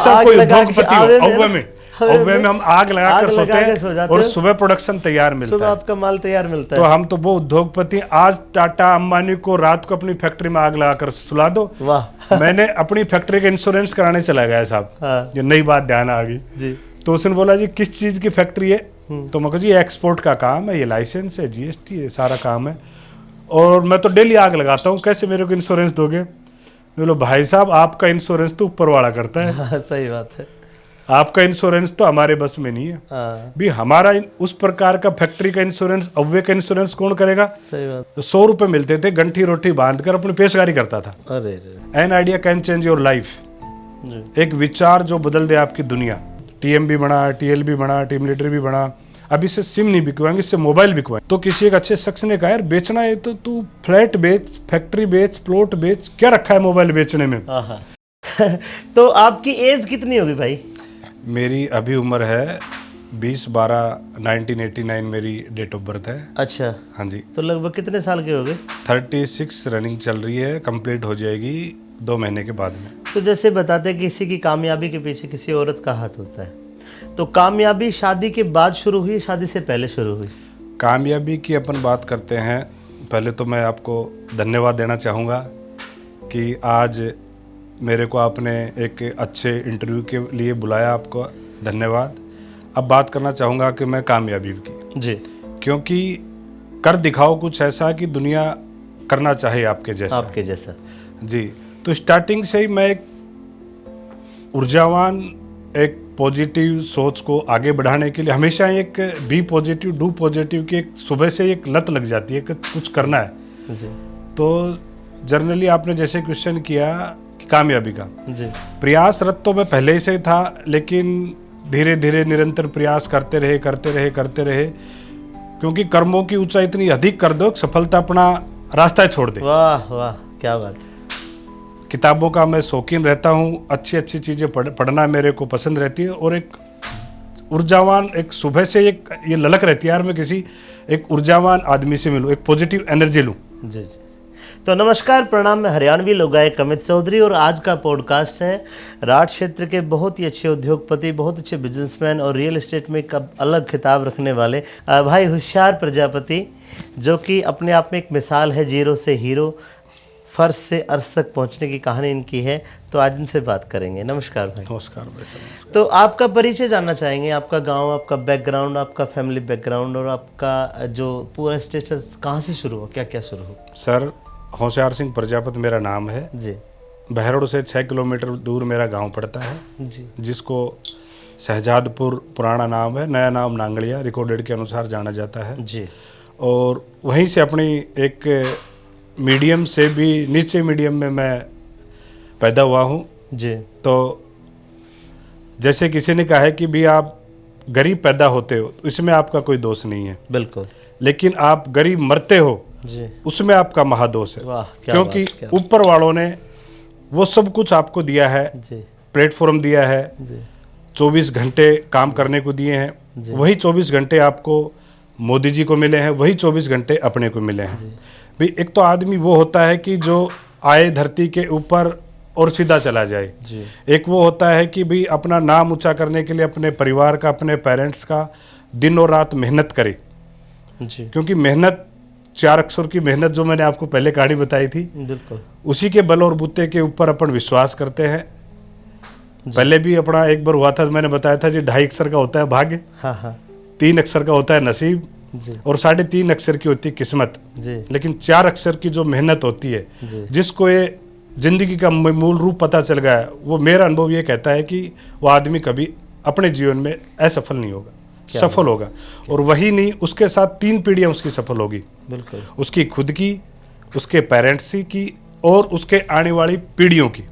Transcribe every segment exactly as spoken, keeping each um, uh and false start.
सब कोई उद्योगपति हो, अवे में, अवे में हम आग लगा कर सोते हैं और सुबह प्रोडक्शन तैयार मिलता है। आपका माल तैयार मिलता है। तो हम तो वो उद्योगपति, आज टाटा अंबानी को रात को अपनी फैक्ट्री में आग लगा कर सुला दो। वाह। मैंने अपनी फैक्ट्री का इंश्योरेंस कराने चला गया साहब। हाँ। ये नई बात ध्यान आ गई। जी। तो उसने बोला, "जी, किस चीज की फैक्ट्री है?" हम्म। तो मैं कहा, "जी, एक्सपोर्ट का काम है, ये लाइसेंस है, जीएसटी है, सारा काम है, और मैं तो डेली आग लगाता हूँ, कैसे मेरे को इंश्योरेंस दोगे?" बोलो, "भाई साहब, आपका इंश्योरेंस तो ऊपर वाला करता है।" हाँ, सही बात है। "आपका इंश्योरेंस तो हमारे बस में नहीं है।" हाँ। भी हमारा इन-, उस प्रकार का फैक्ट्री का इंश्योरेंस, अवे का इंश्योरेंस कौन करेगा? सही बात। तो सौ रुपए मिलते थे गंठी रोटी बांध कर, अपनी पेशकारी करता था। अरे रे। An idea can change your life। जी। एक विचार जो बदल दे आपकी दुनिया। टीएम भी बना, टीएल भी बना, टीम लीडर भी बना। अब इससे सिम नहीं बिकवाएंगे, इससे मोबाइल बिकवाएंगे। तो किसी एक अच्छे शख्स ने कहा, "यार, बेचना है तो तू फ्लैट बेच, फैक्ट्री बेच, प्लॉट बेच, क्या रखा है मोबाइल बेचने में?" हाँ, हाँ। तो आपकी एज कितनी होगी भाई? मेरी अभी उम्र है बीस बारह नाइनटीन एटी नाइन, मेरी डेट ऑफ बर्थ है। अच्छा। हाँ जी। तो लगभग कितने साल के हो गए? थर्टी सिक्स रनिंग चल रही है, कंप्लीट हो जाएगी दो महीने के बाद में। तो जैसे बताते हैं, किसी की कामयाबी के पीछे किसी औरत का हाथ होता है, तो कामयाबी शादी के बाद शुरू हुई, शादी से पहले शुरू हुई? कामयाबी की अपन बात करते हैं, पहले तो मैं आपको धन्यवाद देना चाहूँगा कि आज मेरे को आपने एक अच्छे इंटरव्यू के लिए बुलाया, आपको धन्यवाद। अब बात करना चाहूँगा कि मैं कामयाबी की। जी। क्योंकि कर दिखाओ कुछ ऐसा कि दुनिया करना चाहे आपके जैसा। आपके जैसा। जी। तो स्टार्टिंग से ही मैं एक ऊर्जावान, एक पॉजिटिव सोच को आगे बढ़ाने के लिए हमेशा एक बी पॉजिटिव, डू पॉजिटिव की एक सुबह से एक लत लग जाती है कि कुछ करना है। जी। तो जनरली आपने जैसे क्वेश्चन किया कि कामयाबी का, जी। प्रयासरत तो मैं पहले ही से था, लेकिन धीरे-धीरे निरंतर प्रयास करते रहे, करते रहे, करते रहे, क्योंकि कर्मों की ऊंचाई इतनी अधिक कर दो कि सफलता अपना रास्ता ही छोड़ दे। वाह, वाह, क्या बात है। किताबों का मैं शौकीन रहता हूँ, अच्छी-अच्छी चीज़ें पढ़-, पढ़ना मेरे को पसंद रहती है, और एक ऊर्जावान, एक सुबह से एक ये ललक रहती है, यार, मैं किसी एक ऊर्जावान आदमी से मिलूँ, एक पॉजिटिव एनर्जी लूँ। जी, जी। तो नमस्कार, प्रणाम, मैं हरियाणवी लोगायक अमित चौधरी और आज का पॉडकास्ट है राठ क्षेत्र के बहुत ही अच्छे उद्योगपति, बहुत अच्छे बिजनेसमैन और रियल एस्टेट में एक अब अलग खिताब रखने वाले, अ, भाई होशियार प्रजापति, जो कि अपने आप में एक मिसाल है, जीरो से हीरो, फर्श से अर्श तक पहुंचने की कहानी इनकी है। तो आज इनसे बात करेंगे। नमस्कार भाई। नमस्कार भाई साहब, नमस्कार। तो आपका परिचय जानना चाहेंगे, आपका गांव, आपका बैकग्राउंड, आपका फैमिली बैकग्राउंड और आपका जो पूरा स्टेटस कहाँ से शुरू हो, क्या क्या शुरू हो? सर, होशियार सिंह प्रजापत मेरा नाम है। जी। बहरोड से छः किलोमीटर दूर मेरा गांव पड़ता है, जी। जिसको शहजादपुर पुराना नाम है, नया नाम नांगलिया रिकॉर्डेड के अनुसार जाना जाता है। जी। और वहीं से अपनी एक मीडियम से भी नीचे मीडियम में मैं पैदा हुआ हूँ। जी। तो जैसे किसी ने कहा है कि भी आप गरीब पैदा होते हो, तो इसमें आपका कोई दोष नहीं है। बिल्कुल। लेकिन आप गरीब मरते हो, जी। उसमें आपका महादोष है। वाह, क्या क्योंकि बात, क्या बात। ऊपर वालों ने वो सब कुछ आपको दिया है, जी। प्लेटफॉर्म दिया है, जी। चौबीस घंटे काम करने को दिए हैं, जी। वही चौबीस घंटे आपको मोदी जी को मिले हैं, वही चौबीस घंटे अपने को मिले हैं। जी। भी एक तो आदमी वो होता है कि जो आए धरती के ऊपर और सीधा चला जाए। जी। एक वो होता है कि भी अपना नाम ऊंचा करने के लिए अपने परिवार का, अपने पेरेंट्स का दिन और रात मेहनत करे। जी। क्योंकि मेहनत, चार अक्षर की मेहनत, जो मैंने आपको पहले कहानी बताई थी, बिल्कुल। उसी के बल और बूते के ऊपर अपन विश्वास करते हैं। जी। पहले भी अपना एक बार हुआ था, मैंने बताया था जी, ढाई अक्षर का होता है भाग्य, हाँ, हाँ। तीन अक्षर का होता है नसीब, जी। और साढ़े तीन अक्षर की होती है किस्मत। जी। लेकिन चार अक्षर की जो मेहनत होती है, जी। जिसको ये जिंदगी का म-, मूल रूप पता चल गया है, वो मेरा अनुभव ये कहता है कि वो आदमी कभी अपने जीवन में असफल नहीं होगा, क्या सफल बात। होगा। और वही नहीं, उसके साथ तीन पीढ़ियां उसकी सफल होगी। बिल्कुल। उसकी खुद की, उसके पेरेंट्स की और उसके आने वाली पीढ़ियों की।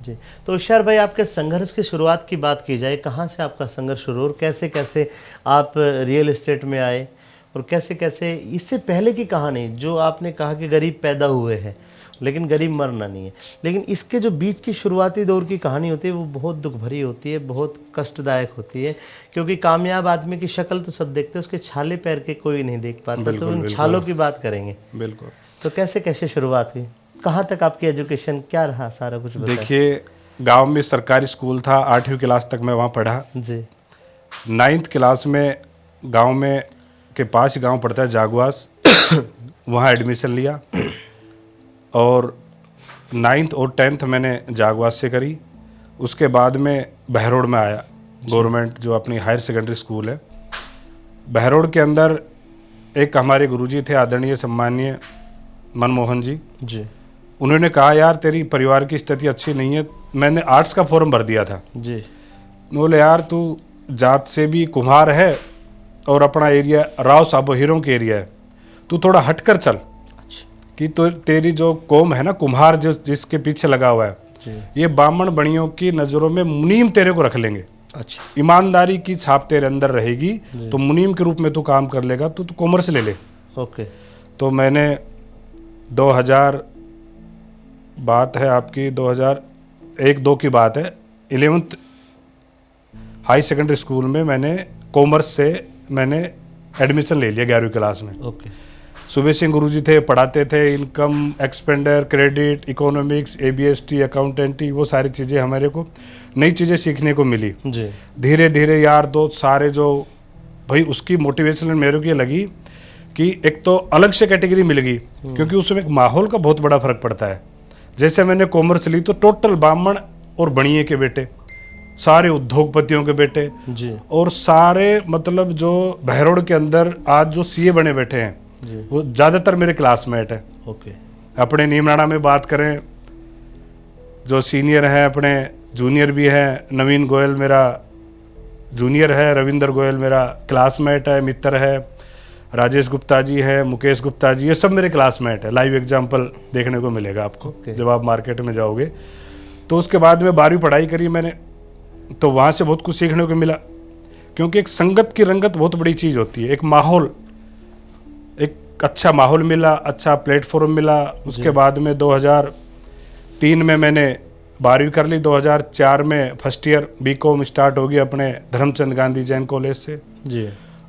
जी, तो होशियार भाई, आपके संघर्ष की शुरुआत की बात की जाए, कहाँ से आपका संघर्ष शुरू और कैसे कैसे आप रियल एस्टेट में आए और कैसे कैसे, इससे पहले की कहानी, जो आपने कहा कि गरीब पैदा हुए हैं लेकिन गरीब मरना नहीं है, लेकिन इसके जो बीच की शुरुआती दौर की कहानी होती है, वो बहुत दुख भरी होती है, बहुत कष्टदायक होती है, क्योंकि कामयाब आदमी की शक्ल तो सब देखते हैं, उसके छाले पैर के कोई नहीं देख पाता। बिल्कुल, तो उन बिल्कुल। छालों की बात करेंगे। बिल्कुल। तो कैसे कैसे शुरुआत हुई, कहाँ तक आपकी एजुकेशन, क्या रहा, सारा कुछ बताएं। देखिए, गांव में सरकारी स्कूल था, आठवीं क्लास तक मैं वहाँ पढ़ा। जी। नाइन्थ क्लास में गांव में के पास ही गांव पड़ता है जागवास, वहाँ एडमिशन लिया और नाइन्थ और टेंथ मैंने जागवास से करी। उसके बाद में बहरोड में आया, गवर्नमेंट जो अपनी हायर सेकेंडरी स्कूल है बहरोड के अंदर। एक हमारे गुरुजी थे आदरणीय सम्माननीय मनमोहन जी, जी। उन्होंने कहा, यार, तेरी परिवार की स्थिति अच्छी नहीं है। मैंने आर्ट्स का फॉर्म भर दिया था। जी। बोले, यार, तू जात से भी कुम्हार है और अपना एरिया राव साबो हीरों के एरिया है, तू थोड़ा हट कर चल। अच्छा। कि तो तेरी जो कौम है ना, कुम्हार जिस जिसके पीछे लगा हुआ है, जी। ये बामण बणियों की नज़रों में मुनीम तेरे को रख लेंगे। अच्छा। ईमानदारी की छाप तेरे अंदर रहेगी, जी। तो मुनीम के रूप में तू काम कर लेगा, तो तू कॉमर्स ले ले। ओके। तो मैंने दो हज़ार, बात है आपकी दो हज़ार एक दो की बात है, इलेवेंथ हाई सेकेंडरी स्कूल में मैंने कॉमर्स से मैंने एडमिशन ले लिया ग्यारहवीं क्लास में। ओके। सुबेश सिंह गुरुजी थे, पढ़ाते थे, इनकम, एक्सपेंडर, क्रेडिट, इकोनॉमिक्स, एबीएसटी, अकाउंटेंटी, वो सारी चीज़ें हमारे को नई चीज़ें सीखने को मिली। जी। धीरे धीरे यार दोस्त सारे जो, भाई, उसकी मोटिवेशन मेरे को ये लगी कि एक तो अलग से कैटेगरी मिल गई, क्योंकि उसमें एक माहौल का बहुत बड़ा फ़र्क पड़ता है। जैसे मैंने कॉमर्स ली तो टोटल बामण और बणिए के बेटे, सारे उद्योगपतियों के बेटे, जी। और सारे, मतलब, जो बहरोड के अंदर आज जो सीए बने बैठे हैं, जी। वो ज़्यादातर मेरे क्लासमेट हैं। ओके। अपने नीमराणा में बात करें, जो सीनियर हैं, अपने जूनियर भी हैं, नवीन गोयल मेरा जूनियर है, रविंदर गोयल मेरा क्लासमेट है, मित्र है, राजेश गुप्ता जी हैं, मुकेश गुप्ता जी, ये सब मेरे क्लासमेट हैं। लाइव एग्जांपल देखने को मिलेगा आपको ओके। जब आप मार्केट में जाओगे। तो उसके बाद में बारहवीं पढ़ाई करी मैंने, तो वहाँ से बहुत कुछ सीखने को मिला, क्योंकि एक संगत की रंगत बहुत बड़ी चीज़ होती है। एक माहौल, एक अच्छा माहौल मिला, अच्छा प्लेटफॉर्म मिला। उसके बाद में दो हज़ार तीन में मैंने बारहवीं कर ली, दो हज़ार चार में फर्स्ट ईयर बीकॉम स्टार्ट होगी अपने धर्मचंद गांधी जैन कॉलेज से, जी।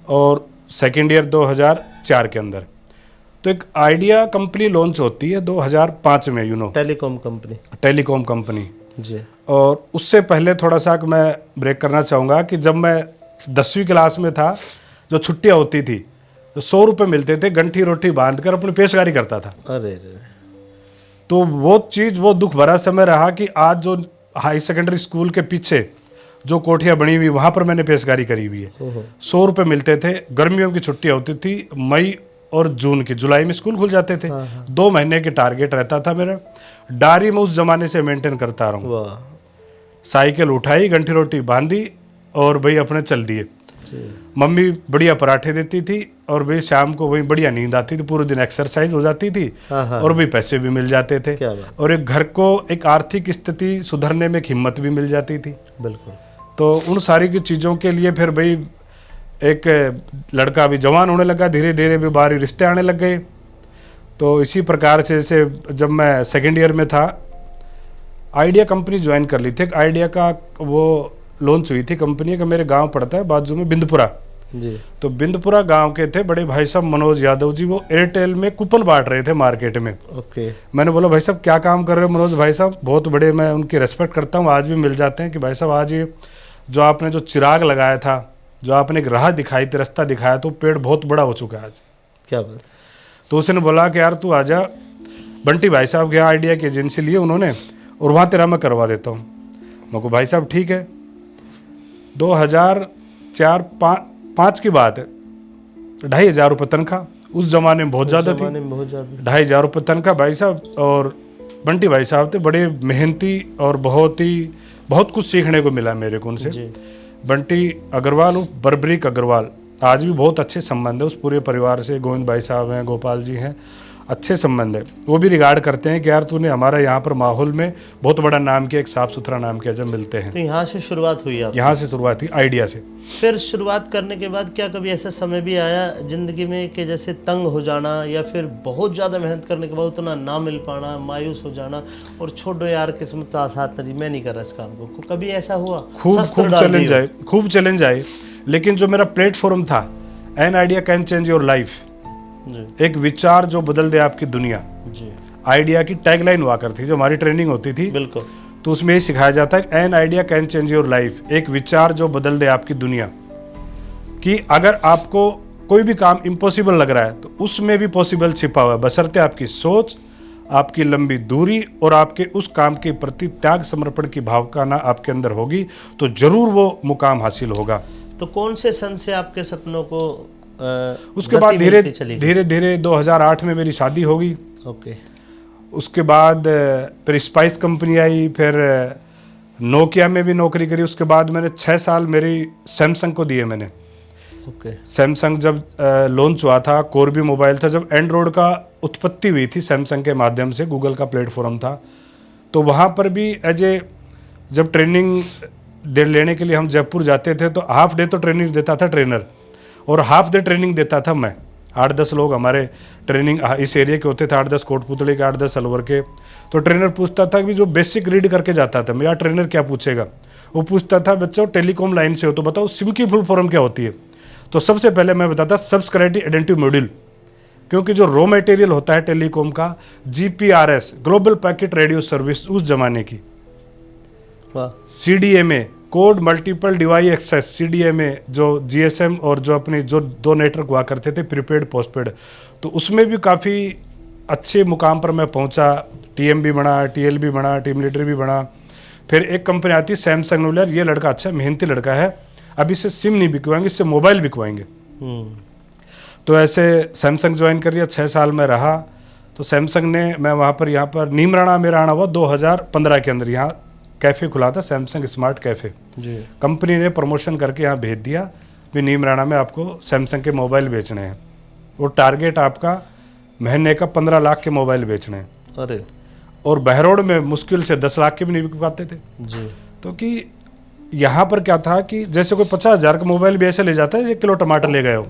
और सेकंड ईयर दो हज़ार चार के अंदर। तो एक आइडिया कंपनी लॉन्च होती है दो हज़ार पाँच में, you know, telecom company. Telecom company. जी। और उससे पहले थोड़ा सा मैं ब्रेक करना चाहूँगा कि जब मैं दसवीं क्लास में था, जो छुट्टियाँ होती थी, तो सौ रुपये मिलते थे, गंठी रोटी बांध कर अपनी पेशकारी करता था। अरे रे। तो वो चीज़, वो दुख भरा समय रहा कि आज जो हाई सेकेंडरी स्कूल के पीछे जो कोठियाँ बनी हुई, वहाँ पर मैंने पेशकारी करी हुई है। ओहो। सौ रुपये मिलते थे, गर्मियों की छुट्टियाँ होती थी, मई और जून की, जुलाई में स्कूल खुल जाते थे। हाँ, हाँ। दो महीने के टारगेट रहता था मेरा। डायरी मैं उस ज़माने से मेंटेन करता रहूँ। वाह। साइकिल उठाई, गंठी रोटी बांधी और भाई अपने चल दिए। जी। मम्मी बढ़िया पराठे देती थी और भाई शाम को वही बढ़िया नींद आती थी, पूरे दिन एक्सरसाइज हो जाती थी हाँ, हाँ। और भाई पैसे भी मिल जाते थे। क्या बात। और एक घर को एक आर्थिक स्थिति सुधरने में एक हिम्मत भी मिल जाती थी। बिल्कुल। तो उन सारी की चीज़ों के लिए फिर भाई एक लड़का अभी जवान होने लगा, धीरे धीरे भी बाहर रिश्ते आने लग गए। तो इसी प्रकार से, जैसे जब मैं सेकंड ईयर में था, आइडिया कंपनी ज्वाइन कर ली थी। एक आइडिया का वो लॉन्च हुई थी कंपनी का, मेरे गांव पड़ता है बाजू में बिंदपुरा। जी। तो बिंदपुरा गांव के थे बड़े भाई साहब मनोज यादव जी, वो एयरटेल में कूपन बांट रहे थे मार्केट में। ओके। मैंने बोला, भाई साहब, क्या काम कर रहे हो मनोज भाई साहब? बहुत बड़े, मैं उनकी रेस्पेक्ट करता हूँ, आज भी मिल जाते हैं, कि भाई साहब, आज ये जो आपने जो चिराग लगाया था, जो आपने एक राह दिखाई थी, रास्ता दिखाया, तो पेड़ बहुत बड़ा हो चुका है आज। क्या बात। तो उसने बोला कि यार, तू आजा, बंटी भाई साहब के यहाँ आइडिया की एजेंसी ली उन्होंने, और वहाँ तेरा मैं करवा देता हूँ। मैं को, भाई साहब, ठीक है। दो हज़ार चार पा-, पाँच की बात है, ढाई हज़ार रुपये तनख्वाह। उस ज़माने में बहुत ज़्यादा थी। ज़माने में बहुत ज़्यादा। ढाई हज़ार रुपये तनख्वाह, भाई साहब। और बंटी भाई साहब थे बड़े मेहनती और बहुत ही, बहुत कुछ सीखने को मिला मेरे को उनसे। जी। बंटी अग्रवाल, उर्फ बर्बरीक अग्रवाल, आज भी बहुत अच्छे संबंध है उस पूरे परिवार से। गोविंद भाई साहब हैं, गोपाल जी हैं, अच्छे संबंध है। वो भी रिगार्ड करते हैं कि यार, तूने हमारा यहाँ पर माहौल में बहुत बड़ा नाम किया, एक साफ सुथरा नाम किया। जब मिलते हैं, तो यहाँ से शुरुआत हुई आप? यहाँ से शुरुआत हुई, आइडिया से। फिर शुरुआत करने के बाद क्या कभी ऐसा समय भी आया जिंदगी में कि जैसे तंग हो जाना या फिर बहुत ज़्यादा मेहनत करने के बाद उतना ना मिल पाना, मायूस हो जाना और छोड़ो यार, किस्मत का साथ नहीं, मैं नहीं कर रहा इस काम को, को-, कभी ऐसा हुआ? खूब, शस्त्र खूब डाल चैलेंज दिए? आए, खूब चैलेंज आए, लेकिन जो मेरा प्लेटफॉर्म था, "An idea can change your life", जी। एक विचार जो बदल दे आपकी दुनिया, जी। आइडिया की टैगलाइन हुआ करती, जो हमारी ट्रेनिंग होती थी, बिल्कुल। तो उसमें ये सिखाया जाता है, an idea can change your life, एक विचार जो बदल दे आपकी दुनिया। कि अगर आपको कोई भी काम इम्पॉसिबल लग रहा है तो उसमें भी पॉसिबल छिपा हुआ है, बशर्ते आपकी सोच, आपकी लंबी दूरी और आपके उस काम के प्रति त्याग समर्पण की भावना आपके अंदर होगी, तो जरूर वो मुकाम हासिल होगा। तो कौन से सन से आपके सपनों को अ, उसके गति बाद धीरे मिलती चली गई? धीरे धीरे दो हज़ार आठ में मेरी शादी होगी। ओके। उसके बाद अ, फिर स्पाइस कंपनी आई, फिर अ, नोकिया में भी नौकरी करी। उसके बाद मैंने छः साल मेरी सैमसंग को दिए मैंने। ओके। सैमसंग जब लॉन्च हुआ था, कोरबी मोबाइल था, जब एंड्रॉयड का उत्पत्ति हुई थी सैमसंग के माध्यम से, गूगल का प्लेटफॉर्म था, तो वहाँ पर भी एज ए, जब ट्रेनिंग दे लेने के लिए हम जयपुर जाते थे तो हाफ डे तो ट्रेनिंग देता था ट्रेनर, और हाफ डे ट्रेनिंग देता था मैं। आठ दस लोग हमारे ट्रेनिंग इस एरिया के होते थे, आठ दस कोटपुतली के, आठ दस अलवर के। तो ट्रेनर पूछता था कि जो बेसिक रीड करके जाता था मैं, यार ट्रेनर क्या पूछेगा, वो पूछता था, बच्चों टेलीकॉम लाइन से हो तो बताओ सिम की फुल फॉर्म क्या होती है? तो सबसे पहले मैं बताता, सब्सक्राइब आइडेंटिटी मॉड्यूल, क्योंकि जो रॉ मटेरियल होता है टेलीकॉम का, GPRS, global packet radio service उस जमाने की, वाह। CDMA, code multiple device access, CDMA, जो जीएसएम और जो अपने जो दो नेटवर्क हुआ करते थे, प्रीपेड पोस्टपेड, तो उसमें भी काफ़ी अच्छे मुकाम पर मैं पहुंचा। टीएम भी बना, टीएल भी बना, टीम लीडर भी बना। फिर एक कंपनी आती है सैमसंग ने बोला, "यार, ये लड़का अच्छा है, मेहनती लड़का है, अब इससे सिम नहीं बिकवाएंगे, इससे मोबाइल बिकवाएंगे।" हम्म। तो ऐसे सैमसंग ज्वाइन कर लिया, छः साल में रहा। तो सैमसंग ने, मैं वहाँ पर, यहाँ पर नीमराणा मेरा आना हुआ दो हज़ार पन्द्रह के अंदर, यहाँ कैफ़े खुला था सैमसंग स्मार्ट कैफ़े। जी। कंपनी ने प्रमोशन करके यहाँ भेज दिया, भी नीमराणा में आपको सैमसंग के मोबाइल बेचने हैं। वो टारगेट आपका महीने का पन्द्रह लाख के मोबाइल बेचने हैं। अरे। और बहरोड में मुश्किल से दस लाख के भी नहीं बिक पाते थे। जी। तो कि यहाँ पर क्या था कि जैसे कोई पचास हज़ार का मोबाइल भी ऐसे ले जाता है, एक किलो टमाटर ले गए हो।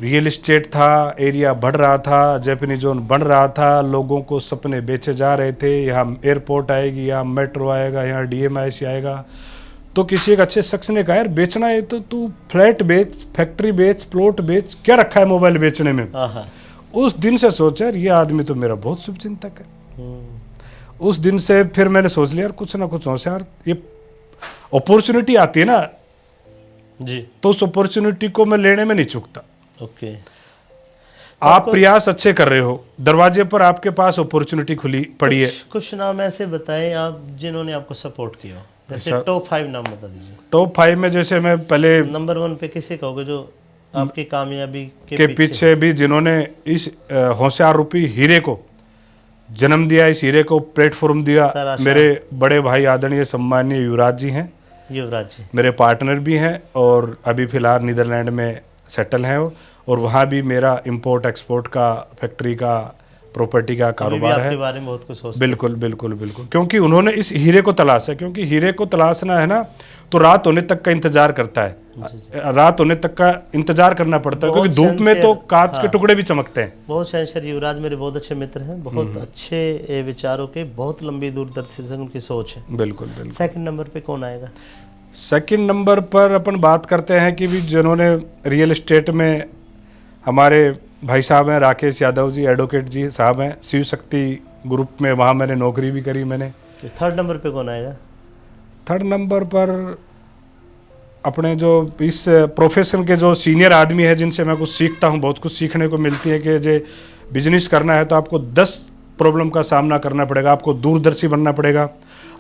रियल एस्टेट था, एरिया बढ़ रहा था, जैपनीज जोन बन रहा था, लोगों को सपने बेचे जा रहे थे, यहाँ एयरपोर्ट आएगी, यहाँ मेट्रो आएगा, यहाँ डीएमआईसी आएगा। तो किसी एक अच्छे शख्स ने कहा, "यार, बेचना है तो तू फ्लैट बेच, फैक्ट्री बेच, प्लॉट बेच, क्या रखा है मोबाइल बेचने में?" हाँ, हाँ। उस दिन से सोचा, "यार, ये आदमी तो मेरा बहुत शुभचिंतक है।" हम्म। उस दिन से फिर मैंने सोच लिया, "यार, कुछ ना कुछ होशियार, ये अपॉर्चुनिटी आती है ना, जी। तो उस अपॉर्चुनिटी को मैं लेने में नहीं चूकता।" ओके। आप प्रयास अच्छे कर रहे हो, दरवाजे पर आपके पास अपॉर्चुनिटी खुली पड़ी है। कुछ, कुछ नाम ऐसे बताएं आप जिन्होंने आपको सपोर्ट किया हो, जैसे अच्छा। टॉप फाइव नाम बता दीजिए। टॉप फाइव में जैसे मैं पहले नंबर वन पे किसे कहोगे जो आपकी कामयाबी के, के पीछे भी जिन्होंने इस अ, होशियार रूपी हीरे को जन्म दिया, इस हीरे को प्लेटफॉर्म दिया, ताराशाह। मेरे बड़े भाई आदरणीय सम्माननीय युवराज जी हैं, युवराज जी। मेरे पार्टनर भी हैं और अभी फिलहाल नीदरलैंड में सेटल हैं वो। और वहाँ भी मेरा इंपोर्ट एक्सपोर्ट का, फैक्ट्री का, प्रॉपर्टी का अभी भी कारोबार आपके है। बारे में बहुत कुछ सोचते हैं। बिल्कुल, बिल्कुल, बिल्कुल, क्योंकि उन्होंने इस हीरे को तलाशा है, क्योंकि हीरे को तलाशना है ना, तो रात होने तक का इंतजार करता है। जी, जी। रात होने तक का इंतजार करना पड़ता है, क्योंकि बहुत धूप में तो sincere, कांच के हाँ। टुकड़े भी चमकते हैं। बहुत सेंसर युवराज मेरे बहुत अच्छे मित्र हैं, बहुत अच्छे ए, विचारों के, बहुत लंबी दूरदर्शी उनकी सोच है। बिल्कुल, बिल्कुल। सेकंड नंबर पे कौन आएगा? सेकंड नंबर पर अपन बात करते हैं कि भी जिन्होंने रियल एस्टेट में, हमारे भाई साहब हैं राकेश यादव जी, एडवोकेट जी साहब हैं, शिव शक्ति ग्रुप में, वहाँ मैंने नौकरी भी करी मैंने। तो थर्ड नंबर पे कौन आएगा? थर्ड नंबर पर अपने जो इस प्रोफेशन के जो सीनियर आदमी है, जिनसे मैं कुछ सीखता हूँ, बहुत कुछ सीखने को मिलती है कि जे बिजनेस करना है तो आपको दस प्रॉब्लम का सामना करना पड़ेगा, आपको दूरदर्शी बनना पड़ेगा,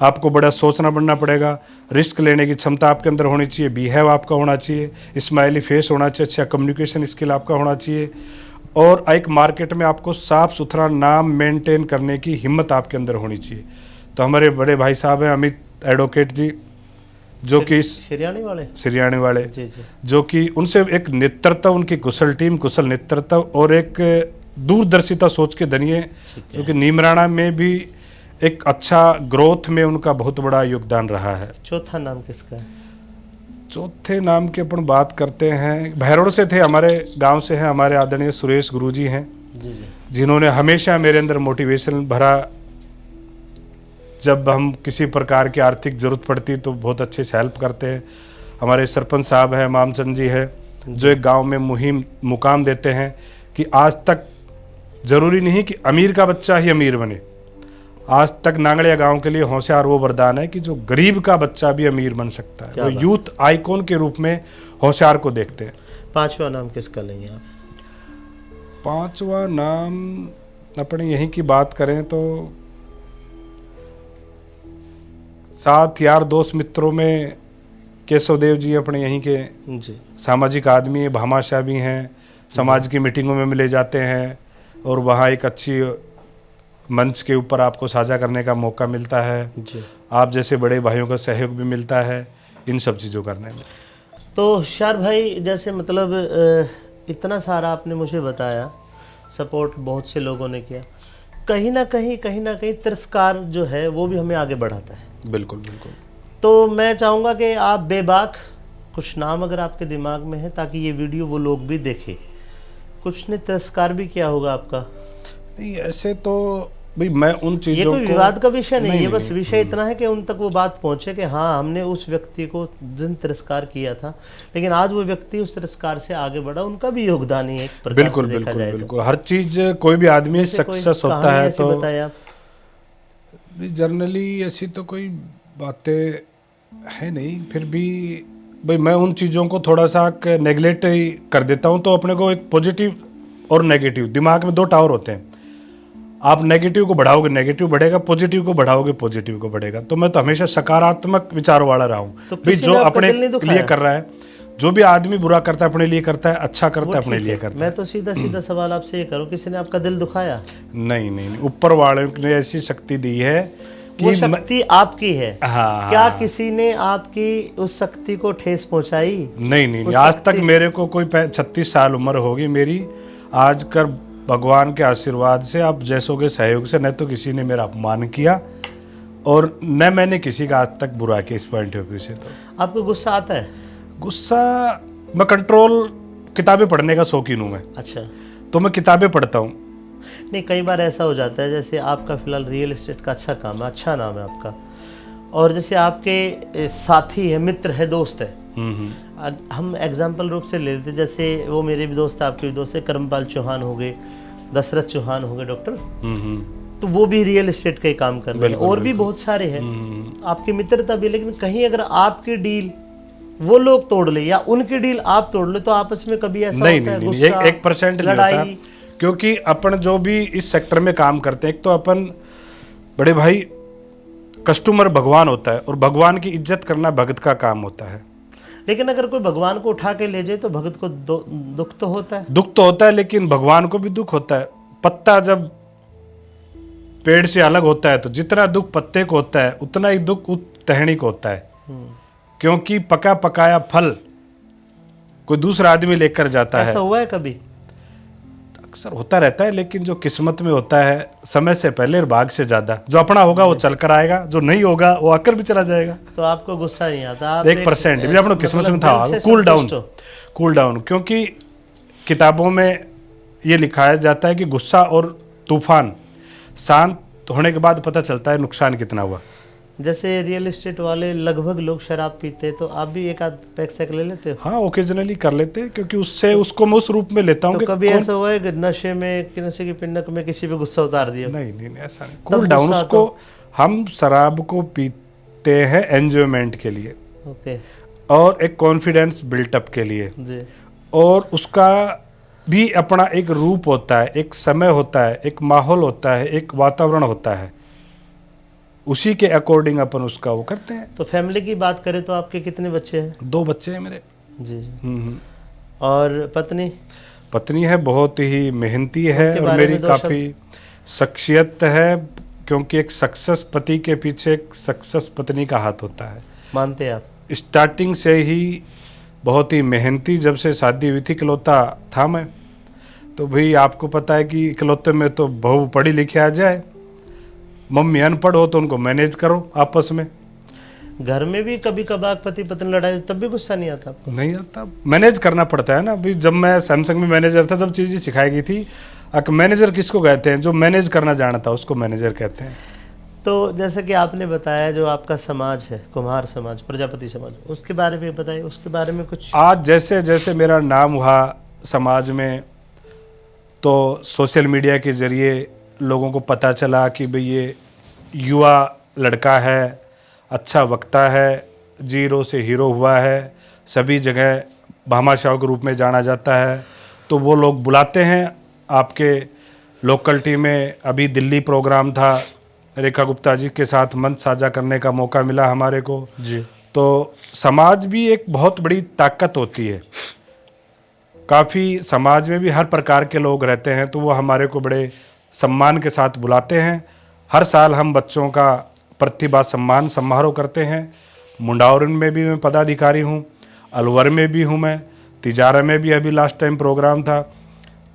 आपको बड़ा सोचना बनना पड़ेगा, रिस्क लेने की क्षमता आपके अंदर होनी चाहिए, बिहेव आपका होना चाहिए, स्माइली फेस होना चाहिए, अच्छा कम्युनिकेशन स्किल आपका होना चाहिए, और एक मार्केट में आपको साफ सुथरा नाम मेंटेन करने की हिम्मत आपके अंदर होनी चाहिए। तो हमारे बड़े भाई साहब हैं अमित एडवोकेट जी, जो कि इस सिरियानी वाले। सिरियानी वाले, जी, जी। जो कि उनसे एक नेतृत्व, उनकी कुशल टीम, कुशल नेतृत्व और एक दूरदर्शिता सोच के धनी है, ठीक है। जो कि नीमराणा में भी एक अच्छा ग्रोथ में उनका बहुत बड़ा योगदान रहा है। चौथा नाम किसका है? चौथे नाम की अपन बात करते हैं, भैरोड से थे, हमारे गांव से हैं, हमारे आदरणीय सुरेश गुरु जी हैं, जी, जी। जिन्होंने हमेशा मेरे अंदर मोटिवेशन भरा। जब हम किसी प्रकार की आर्थिक ज़रूरत पड़ती तो बहुत अच्छे से हेल्प करते हैं। हमारे सरपंच साहब हैं, मामचंद जी हैं, जो एक गांव में मुहिम मुकाम देते हैं कि आज तक ज़रूरी नहीं कि अमीर का बच्चा ही अमीर बने, आज तक नांगड़िया गांव के लिए होशियार वो वरदान है कि जो गरीब का बच्चा भी अमीर बन सकता है। क्या वो बात। यूथ आइकॉन के रूप में होशियार को देखते हैं। पांचवा नाम किसका लेंगे आप? पांचवा नाम, अपने यहीं की बात करें तो साथ यार दोस्त मित्रों में केशव देव जी अपने यहीं के जी। सामाजिक आदमी हैं, भामाशाह भी हैं, समाज की मीटिंगों में ले जाते हैं और वहाँ एक अच्छी मंच के ऊपर आपको साझा करने का मौका मिलता है। जी। आप जैसे बड़े भाइयों का सहयोग भी मिलता है इन सब चीज़ों करने में। तो होशियार भाई, जैसे मतलब अ, इतना सारा आपने मुझे बताया, सपोर्ट बहुत से लोगों ने किया, कहीं ना कहीं कहीं ना कहीं तिरस्कार जो है वो भी हमें आगे बढ़ाता है। बिल्कुल, बिल्कुल। तो मैं चाहूँगा कि आप बेबाक कुछ नाम अगर आपके दिमाग में है, ताकि ये वीडियो वो लोग भी देखें। कुछ ने तिरस्कार भी किया होगा आपका। नहीं, ऐसे तो भाई मैं उन ये चीज़ों कोई को विवाद का विषय नहीं नहीं, है, नहीं, बस नहीं। विषय इतना है कि उन तक वो बात पहुंचे कि हाँ, हमने उस व्यक्ति को जिन तिरस्कार किया था, लेकिन आज वो व्यक्ति उस तिरस्कार से आगे बढ़ा, उनका भी योगदान ही है एक प्रकार बिल्कुल, से देखा बिल्कुल, जाए तो। बिल्कुल। हर चीज़, कोई भी आदमी जैसे कोई सक्सेस होता कहानी है ऐसी तो बताएं आप। जनरली ऐसी तो कोई बातें है नहीं, फिर भी भाई मैं उन चीज़ों को थोड़ा सा नेगलेक्ट ही कर देता हूँ। तो अपने को एक पॉजिटिव और नेगेटिव, दिमाग में दो टावर होते हैं। आप नेगेटिव को बढ़ाओगे, नेगेटिव बढ़ेगा, पॉजिटिव को बढ़ाओगे, पॉजिटिव को बढ़ेगा। तो मैं तो हमेशा सकारात्मक विचारों वाला रहा हूँ। तो भाई किसी जो ने आपका अपने दिल नहीं दुखाया? लिए कर रहा है, जो भी आदमी बुरा करता है अपने लिए करता है, अच्छा वो करता है अपने ठीक लिए है। करता मैं है। तो सीधा सीधा सवाल आपसे ये करूँ, किसी ने आपका दिल दुखाया? नहीं, नहीं, नहीं, ऊपर वाले ने ऐसी शक्ति दी है कि वो मैं- शक्ति आपकी है। हाँ, क्या हाँ। किसी ने आपकी उस शक्ति को ठेस पहुंचाई? नहीं, नहीं, उस नहीं, आज तक शक्ति- मेरे को कोई पै- छत्तीस साल उम्र होगी मेरी, आज कर भगवान के आशीर्वाद से, आप जैसों के सहयोग से, न तो किसी ने मेरा अपमान किया और न मैंने किसी का आज तक बुरा किया इस पॉइंट ऑफ व्यू से। तो आपको गुस्सा आता है? गुस्सा मैं कंट्रोल, किताबें पढ़ने का शौकीन हूँ मैं, अच्छा। तो मैं किताबें पढ़ता हूँ। नहीं, कई बार ऐसा हो जाता है, जैसे आपका फिलहाल रियल एस्टेट का अच्छा काम है, अच्छा नाम है आपका, और जैसे आपके ए, साथी है, मित्र है, दोस्त है, हम्म, हम्म, अग- हम एग्जाम्पल रूप से ले लेते, जैसे वो मेरे भी दोस्त, आपके भी दोस्त है, कर्मपाल चौहान हो गए, दशरथ चौहान हो गए डॉक्टर, हम्म, हम्म। तो वो भी रियल एस्टेट का ही काम कर रहे हैं, बिल्कुल, और भी बिल्कुल। बहुत सारे हैं हम्म। आपके मित्रता भी, लेकिन कहीं अगर आपकी डील वो लोग तोड़ ले या उनकी डील आप तोड़ ले, तो आपस में कभी ऐसा नहीं, होता है नहीं, नहीं, गुस्सा, एक, एक परसेंट नहीं होता, लड़ाई? क्योंकि अपन जो भी इस सेक्टर में काम करते हैं, एक तो अपन, बड़े भाई, कस्टमर भगवान होता है और भगवान की इज्जत करना भगत का काम होता है। लेकिन अगर कोई भगवान को उठा के ले जाए तो भगत को दो, दुख तो होता है। दुख तो होता है, लेकिन भगवान को भी दुख होता है। पत्ता जब पेड़ से अलग होता है तो जितना दुख पत्ते को होता है उतना ही दुख उस टहनी को होता है, हम्म। क्योंकि पका पकाया फल कोई दूसरा आदमी लेकर जाता ऐसा है। हुआ है कभी? अक्सर होता रहता है, लेकिन जो किस्मत में होता है समय से पहले और भाग से ज्यादा, जो अपना होगा वो चल कर आएगा, जो नहीं होगा वो आकर भी चला जाएगा। तो आपको गुस्सा नहीं आता? आप एक परसेंट भी अपने किस्मत मतलब में था, दिल से कूल डाउन, संतुष्ट हो? कूल डाउन, क्योंकि किताबों में ये लिखाया जाता है कि गुस्सा और तूफान शांत होने के बाद पता चलता है नुकसान कितना हुआ। जैसे रियल एस्टेट वाले लगभग लोग शराब पीते हैं, तो आप भी एक आध पैक सैक ले लेते हो? हाँ, ओकेजनली कर लेते हैं, क्योंकि उससे, उसको मैं उस रूप में लेता हूँ तो कि कभी कौन- ऐसा हुआ है कि नशे में, कि नशे की पिंडक में किसी पे गुस्सा उतार दिया? नहीं, नहीं, नहीं, ऐसा नहीं। तब कूल डाउन, गुस्सा उसको तो- हम शराब को पीते हैं एंजॉयमेंट के लिए, ओके। और एक कॉन्फिडेंस बिल्टअप के लिए, जी। और उसका भी अपना एक रूप होता है, एक समय होता है, एक माहौल होता है, एक वातावरण होता है, उसी के अकॉर्डिंग अपन उसका वो करते हैं। तो फैमिली की बात करें तो आपके कितने बच्चे हैं? दो बच्चे हैं मेरे। जी, जी। हम्म, हम्म। और पत्नी? पत्नी है, बहुत ही मेहनती है उनके और बारे मेरी में दो शब्द। काफ़ी शख्सियत है, क्योंकि एक सक्सेस पति के पीछे एक सक्सेस पत्नी का हाथ होता है। मानते हैं आप? स्टार्टिंग से ही बहुत ही मेहनती, जब से शादी हुई थी इकलौता था मैं, तो भाई आपको पता है कि इकलौते में तो बहू पढ़ी लिखी आ जाए, मम्मी अनपढ़ हो तो उनको मैनेज करो आपस में। घर में भी कभी कभार पति पत्नी लड़ाई, तब भी गुस्सा नहीं आता आपको? नहीं आता, मैनेज करना पड़ता है ना। अभी जब मैं सैमसंग में मैनेजर था, जब चीज़ें सिखाई गई थी, अक मैनेजर किसको कहते हैं? जो मैनेज करना जानता, उसको मैनेजर कहते हैं। तो जैसे कि आपने बताया, जो आपका समाज है, कुम्हार समाज, प्रजापति समाज, उसके बारे में बताइए, उसके बारे में कुछ। आज जैसे जैसे मेरा नाम हुआ समाज में, तो सोशल मीडिया के जरिए लोगों को पता चला कि भाई ये युवा लड़का है, अच्छा वक्ता है, जीरो से हीरो हुआ है, सभी जगह भामाशाह के रूप में जाना जाता है। तो वो लोग बुलाते हैं आपके लोकल टीम में। अभी दिल्ली प्रोग्राम था, रेखा गुप्ता जी के साथ मंच साझा करने का मौका मिला हमारे को। जी। तो समाज भी एक बहुत बड़ी ताकत होती है। काफ़ी समाज में भी हर प्रकार के लोग रहते हैं, तो वो हमारे को बड़े सम्मान के साथ बुलाते हैं। हर साल हम बच्चों का प्रतिभा सम्मान समारोह करते हैं। मुंडावरन में भी मैं पदाधिकारी हूँ, अलवर में भी हूँ मैं, तिजारा में भी अभी लास्ट टाइम प्रोग्राम था।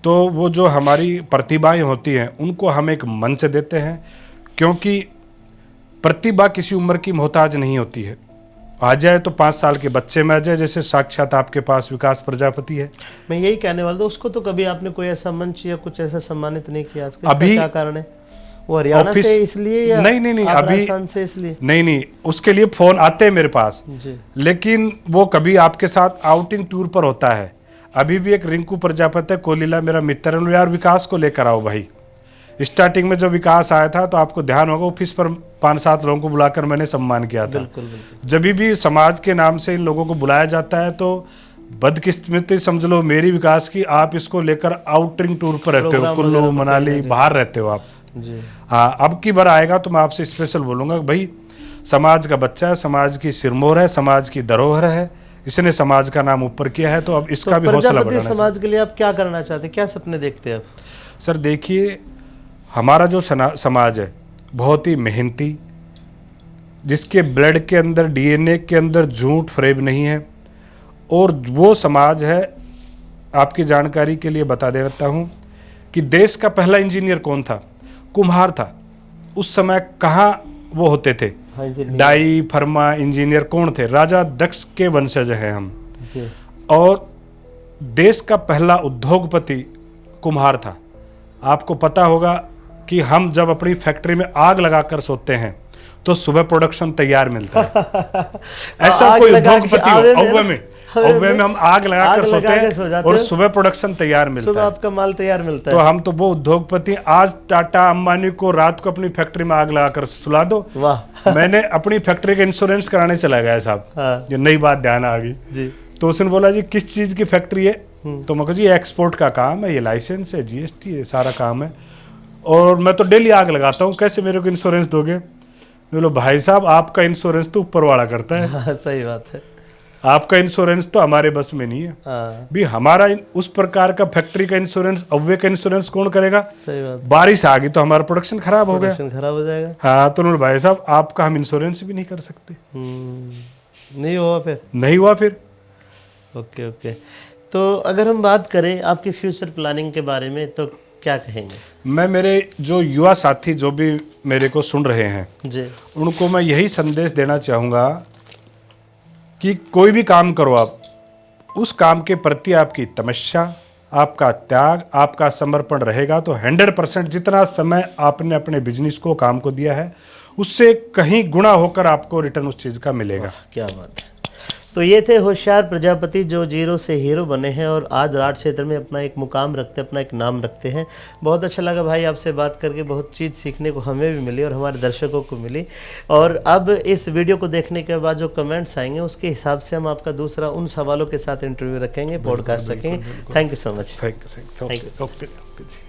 तो वो जो हमारी प्रतिभाएं होती हैं, उनको हम एक मंच देते हैं, क्योंकि प्रतिभा किसी उम्र की मोहताज नहीं होती है। आ जाए तो पाँच साल के बच्चे में आ जाए, जैसे साक्षात आपके पास विकास प्रजापति है। मैं यही कहने वाला था, उसको तो कभी आपने कोई ऐसा मंच या कुछ ऐसा सम्मानित नहीं किया आज? अभी क्या कारण है? वो हरियाणा से इसलिए या नहीं, नहीं, नहीं, अभी राजस्थान से इसलिए? नहीं, नहीं, उसके लिए फोन आते हैं मेरे पास। जी। लेकिन वो कभी आपके साथ आउटिंग टूर पर होता है। अभी भी एक रिंकू प्रजापत है, कोलीला, मेरा मित्र है, यार विकास को लेकर आओ भाई। स्टार्टिंग में जब विकास आया था तो आपको ध्यान होगा, ऑफिस पर पांच सात लोगों को बुलाकर मैंने सम्मान किया था। बिल्कुल, बिल्कुल। जब भी समाज के नाम से इन लोगों को बुलाया जाता है तो बदकिस्मती समझ लो मेरी विकास की, आप इसको लेकर आउटिंग टूर पर रहते हो, प्रोग्राम कुल्लू वगैरह मनाली, बताइए। बाहर रहते हो आप। जी। हाँ, अब की बार आएगा तो मैं आपसे स्पेशल बोलूंगा कि भाई, समाज का बच्चा है, समाज की सिरमौर है, समाज की धरोहर है, इसने समाज का नाम ऊपर किया है, तो अब इसका भी हौसला प्रजापति बढ़ाना चाहिए। समाज के लिए आप क्या करना चाहते हैं, क्या सपने देखते हैं आप? सर देखिए, हमारा जो सना- समाज है बहुत ही मेहनती, जिसके ब्लड के अंदर, डीएनए के अंदर झूठ फरेब नहीं है। और वो समाज है, आपकी जानकारी के लिए बता देता हूँ कि देश का पहला इंजीनियर कौन था? कुम्हार था। उस समय कहाँ वो होते थे? हाँ, इंजीनियर। डाई, फर्मा, इंजीनियर कौन थे? राजा दक्ष के वंशज हैं हम। जी। और देश का पहला उद्योगपति कुम्हार था। आपको पता होगा कि हम जब अपनी फैक्ट्री में आग लगाकर सोते हैं तो सुबह प्रोडक्शन तैयार मिलता है। ऐसा आग कोई लगा के उद्योगपति हो, आवे में औवे ना, में, हवे औवे में में हम आग लगा आग कर लगा सोते के हैं सो जाते और हो। सुबह प्रोडक्शन तैयार मिलता सुबह है। आपका माल तैयार मिलता तो है। हम तो वो उद्योगपति, आज टाटा अंबानी को रात को अपनी फैक्ट्री में आग लगाकर सुला दो। वाह। मैंने अपनी फैक्ट्री का इंश्योरेंस कराने चला गया साहब, हाँ। ये नई बात ध्यान आ गई। जी। तो उसने बोला, "जी, किस चीज़ की फैक्ट्री है?" हम्म। तो मैं कहा, "जी, एक्सपोर्ट का काम है, ये लाइसेंस है, जीएसटी है, सारा काम है, और मैं तो डेली आग लगाता हूँ, कैसे मेरे को इंश्योरेंस दोगे?" मैं बोला, "भाई साहब, आपका इंश्योरेंस तो ऊपर वाला करता है, हाँ, सही बात है। आपका इंश्योरेंस तो हमारे बस में नहीं है।" हाँ, भी हमारा इन- उस प्रकार का फैक्ट्री का इंश्योरेंस, अव्वे का इंश्योरेंस कौन करेगा? सही बात। बारिश आ गई तो हमारा प्रोडक्शन खराब हो गया। प्रोडक्शन खराब हो जाएगा। हाँ, तो उन्होंने, "भाई साहब, आपका हम इंश्योरेंस भी नहीं कर सकते।" हम्म, नहीं हुआ फिर? नहीं हुआ फिर। Okay, okay. तो अगर हम बात करें आपकी फ्यूचर प्लानिंग के बारे में, तो क्या कहेंगे? मैं, मेरे जो युवा साथी जो भी मेरे को सुन रहे हैं, जी। उनको मैं यही संदेश देना चाहूँगा कि कोई भी काम करो आप, उस काम के प्रति आपकी तमस्या, आपका त्याग, आपका समर्पण रहेगा तो हंड्रेड परसेंट जितना समय आपने अपने बिजनेस को, काम को दिया है, उससे कहीं गुणा होकर आपको रिटर्न उस चीज़ का मिलेगा। वाह, क्या बात है। तो ये थे होशियार प्रजापति, जो जीरो से हीरो बने हैं और आज राठ क्षेत्र में अपना एक मुकाम रखते, अपना एक नाम रखते हैं। बहुत अच्छा लगा भाई आपसे बात करके, बहुत चीज़ सीखने को हमें भी मिली और हमारे दर्शकों को मिली। और अब इस वीडियो को देखने के बाद जो कमेंट्स आएंगे, उसके हिसाब से हम आपका दूसरा उन सवालों के साथ इंटरव्यू रखेंगे, पॉडकास्ट रखेंगे। Thank you so much। Thank you, thank you। Thank you। Okay, okay ji.